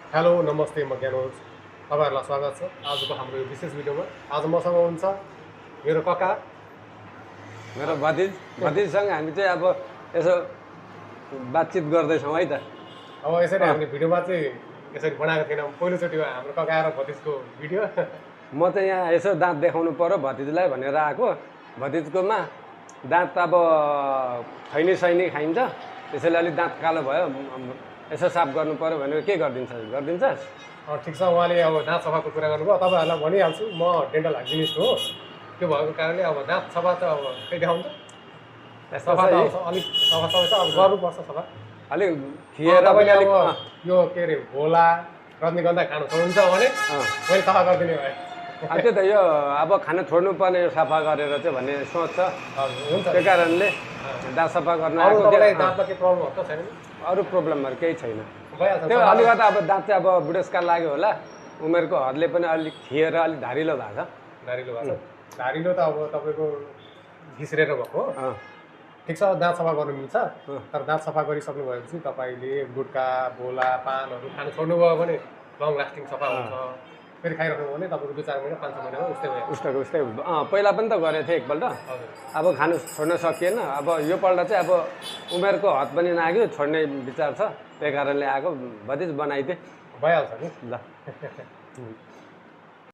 Hello नमस्ते म ज्ञानोज तपाईँहरूलाई स्वागत छ आजको हाम्रो यो विशेष भिडियोमा। आज मसँग हुन्छ मेरो कका, मेरो भतिजसँग हामी चाहिँ अब यसो बातचित गर्दैछौँ है त। अब यसरी हामीले भिडियोमा चाहिँ यसरी बनाएको थिएनौँ। पहिलोचोटि हो हाम्रो कका र भतिजको भिडियो। म चाहिँ यहाँ यसो दाँत देखाउनु पर्यो भतिजलाई भनेर आएको। भतिजकोमा दाँत अब खैनी सैनी खाइन्छ, त्यसैले अलिक दाँत कालो भयो, यसो साफ गर्नु पर्यो भनेर के गरिदिन्छस्? ठिक छ, उहाँले अब दाँत सफाको कुरा गर्नुभयो। तपाईँहरूलाई भनिहाल्छु, म डेन्टल हाइजिनिस्ट हो। त्यो भएको कारणले अब दाँत सफा त अब खै देखाउँछ, सफा त अलिक सफा छ, अब गर्नुपर्छ सफा। अलिक खिएर तपाईँले अब यो के अरे भोला रजनीगन्धा खानु छोड्नुहुन्छ भने मैले सफा गरिदिने भए। त्यो त यो अब खाना छोड्नु पर्ने यो सफा गरेर चाहिँ भन्ने सोच छ। हुन्छ, त्यो कारणले दाँत सफा गर्न अरू तपाईँलाई दाँतमा के प्रब्लमहरू त छैन? अरू प्रब्लमहरू केही छैन। भइहाल्छ। त्यो अलिकति अब दाँत चाहिँ अब बुढेसकाल लाग्यो होला, उमेरको हदले पनि अलिक खिएर अलिक धारिलो भएको छ। धारिलो भएको छ। धारिलो त अब तपाईँको घिस्रेर भएको हो। ठिक छ, दाँत सफा गर्नु मिल्छ। तर दाँत सफा गरिसक्नु भएपछि तपाईँले गुट्का भोला पानहरू खानु छोड्नुभयो भने लङ लास्टिङ सफा हुन्छ। फेरि खाइराख्नु भने तपाईँको 2-4 महिना 5-6 महिनामा उस्तै भयो। उस्तै पहिला पनि त गरेको थिएँ एकपल्ट। अब खानु छोड्न सकिएन। अब योपल्ट चाहिँ अब उमेरको हद पनि नाग्यो, छोड्ने विचार छ। त्यही कारणले आएको। भतिज बनाइदिए भइहाल्छ नि। ल।